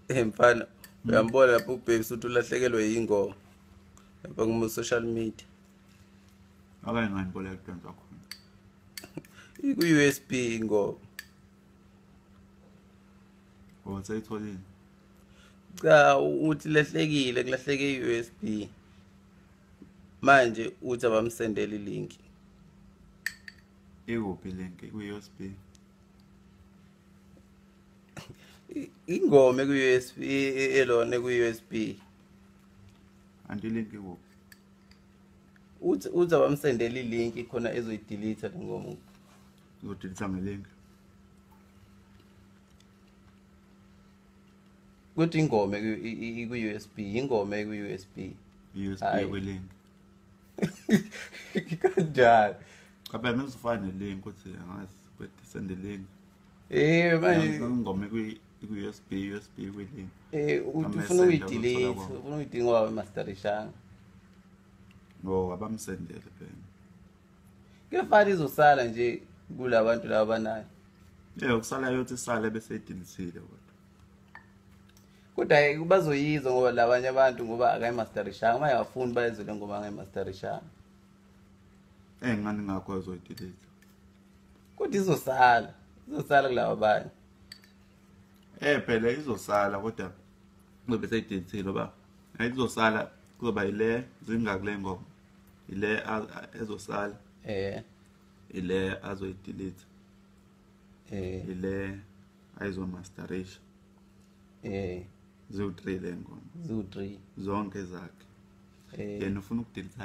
Mfana, uyambona lapho uBabes uthi ulahlekelwe yingoma lapha kuma social media. Akayi ngani bola kudansa khona. Iku-USB ingoma. Oh, seyitholile. Cha, uthi lahlekile, kulahleke i-USB. Manje uthi abamsendele ilink. Ikuphi link ku-USB? Ingoma eku-USB, elona eku-USB. Anti link ikuphi? Uthi abamsendele ilink khona ezoyidelete le ngoma. Uzodelete ngelink. Kuthi ingoma ku-USB, ingoma eku-USB. USB kwilink. Kanjani? Cha phela ngizofana nelink uthi angazi but send the link. Manje ingoma ku-USB, USB kwilink. Uthi ufuna uyidelete, ufuna uyidinga ngoba masterishanga. Oh, abamsendele phela. Kuyafana izosala nje kulabantu laba banayo. Ukusala yothi isale bese idelete kodwa. Kodwa bazoyizwa ngoba labanye abantu ngoba akayimasterishanga, uma engafuni bayizwe le ngoma akayimasterishanga. Ngani ngakho azoyidelete. Kodwa izosala, izosala kulabo abanye. Phela izosala kodwa kuzobe seyidelete ba. Ayizosala kuzoba ile zingaki le ngoma. Ile ezosala. Ile azoyidelete. Ile ayizomasterisha. Ziwu-3 le ngoma. Ziwu-3. Zonke zakhe. Yena ufuna ukudelete.